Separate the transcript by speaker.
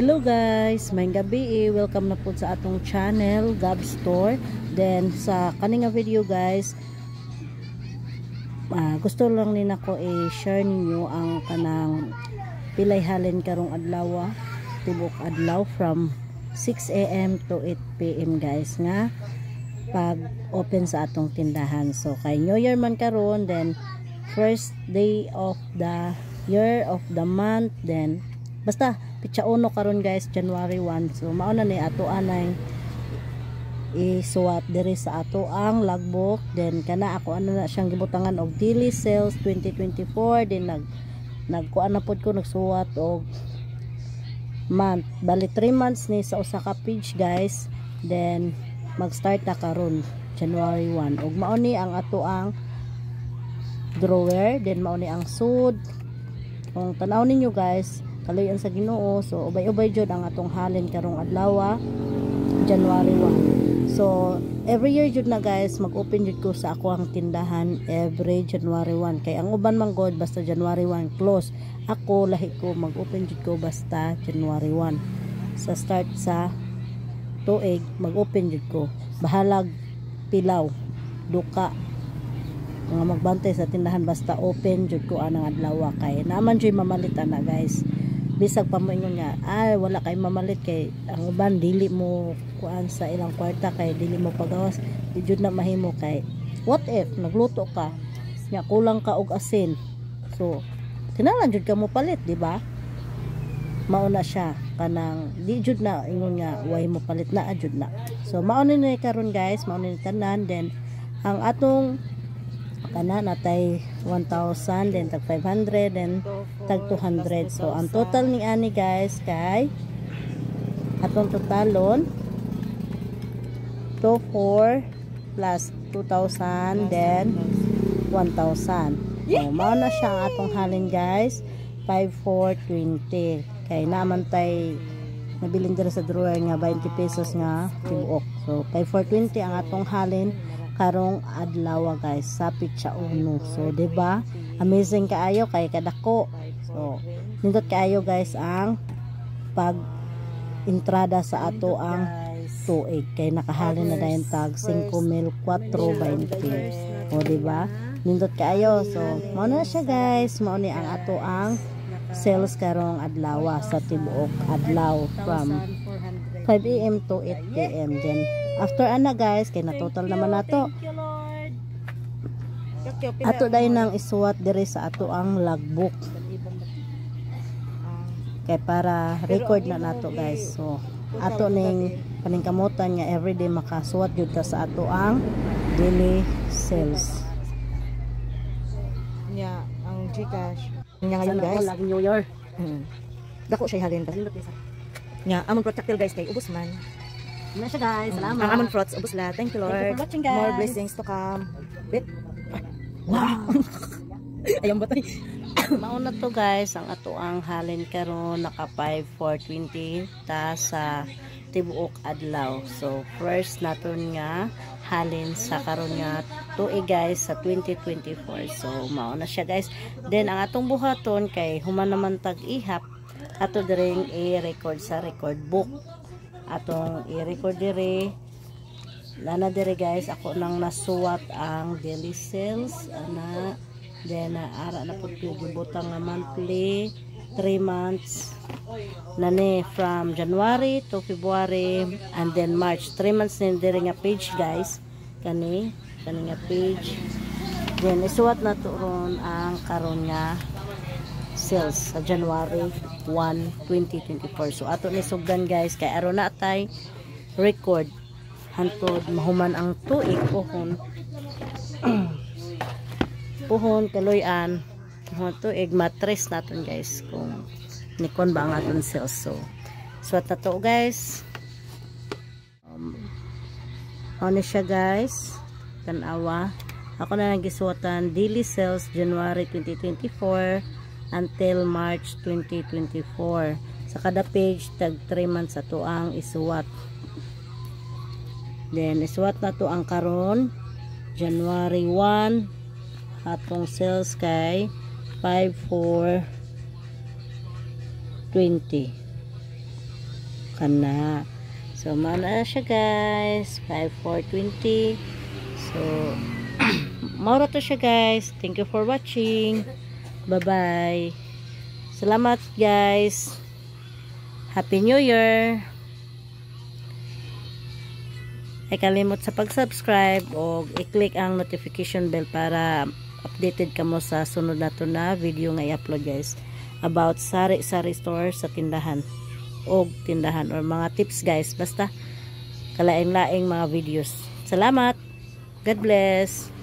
Speaker 1: Hello guys, maayong gabii. Welcome na po sa atong channel, Gab Store. Then sa kani nga video guys, gusto lang ni nako i-share ninyo ang kanang pilay halin karong adlaw, tibok adlaw from 6 a.m. to 8 p.m. guys, nga pag open sa atong tindahan. So kay New Year man karon, then first day of the year, of the month, then basta pitsa uno karon guys, January 1. So mao na ni ato anay isuwat diri sa ato ang logbook. Then kana ako ano na siyang gibutangan og daily sales 2024. Then nagkuan na pod ko, nagsuwat og month, bali 3 months ni sa usa ka page guys. Then mag-start na karon January 1 ug mao ni ang ato ang drawer. Then mao ni ang sud. Kung tanaw ninyo guys, kaluyan sa Ginoo, so ubay-ubay jud ang atong halin karong adlaw, January 1. So every year jud na guys, mag-open jud ko sa ako ang tindahan every January 1, kay ang uban man god basta January 1 close. Ako lahi ko, mag-open jud ko basta January 1. Sa start sa tuig, mag-open jud ko, bahalag pilaw, duka mga magbantay sa tindahan, basta open jud ko anang adlaw, kay naman jud mamalit ana guys. Bisag pa mo ingon nga ay wala kay mamalit, kay ang uban dili mo kuan sa ilang kwarta, kay dili mo pagawas, di jud na mahimo, kay what if nagluto ka nya kulang ka og asin? So kinahanglan jud ka mo palit, di ba? Mao na siya, kanang di jud na ingon nga way mo palit, na jud na. So mao ni karon guys, mao ni tanan. Then ang atong kana natay 1,000, then tag 500, then tag 200. So ang total ni ani guys, kay atong totalon, 24 plus 2,000, then 1,000. So mao na siya ang atong halin guys, 5420, kay naman tay nabilin dira sa drawer nga 20 pesos nga tibuok. So 5420 ang atong halin karong adlaw guys, sa pitsa uno. So di ba amazing kaayo kay kadako? So nindot kaayo guys ang pag entrada sa ato ang tuig, kay nakahalin na dayon tag 5,420. O di ba nindot kaayo? So mao na siya guys, mao ni ang ato ang sales karong adlaw sa tibuok adlaw from 5 a.m. to 8 p.m. Then after ana guys, kay na total naman nato, ato dayon nang isuwat diri sa ato ang logbook, kay para record na nato guys. So ato ning paningkamutan nga everyday makasuwat jud ta sa ato ang daily sales.
Speaker 2: Nya ang GCash. Nya ngayon guys.
Speaker 1: Lag New Year.
Speaker 2: Dako siya halin ba. Nya among projectile guys kay ubos man.
Speaker 1: Na siya guys, salamat.
Speaker 2: Ang among fruits ubos la. Thank you, Lord.
Speaker 1: Thank you for watching, guys.
Speaker 2: More blessings to come. Bit. Wow. Ayang batay.
Speaker 1: Mao na to guys ang ato ang halin karon, naka 5420 ta sa tibuok adlaw. So first naton nga halin sa karon nga tuig guys, sa 2024. So mao na siya guys. Then ang atong buhaton, kay human naman tag ihap, ato diring i-record sa record book. Atong i-record dire lana dire guys, ako nang nasuwat ang daily sales ana. Then ara na pud ko gibutang nga monthly, 3 months na ni, from January to February and then March. 3 months ni diri nga page guys, kani kani nga page. Then isuwat na to ron ang karon nga sales sa January 1, 2024. So ato ni sugdan guys, kay aron na tay record hantod mahuman ang tuig. Pohon puhon kaluyan, human tuig, matres naton guys kung nikon ba ang aton sales. So suwat na to guys. Ano siya guys, tanawa, ako na nang gisuwatan daily sales January 2024 until March 2024. Sa kada page tag 3 months ato ang isuwat. Then isuwat na to ang karon January 1, atong sales kay 5420. Kana. So mao na siya, guys. 5 4 20. So mao ra to siya, guys. Thank you for watching. Bye bye. Salamat, guys. Happy New Year. Ay kalimot sa pag-subscribe o i-click ang notification bell para updated kamo sa sunod nato na video nga i-upload, guys, about sari-sari store sa tindahan o tindahan or mga tips, guys, basta kalaing-laing mga videos. Salamat. God bless.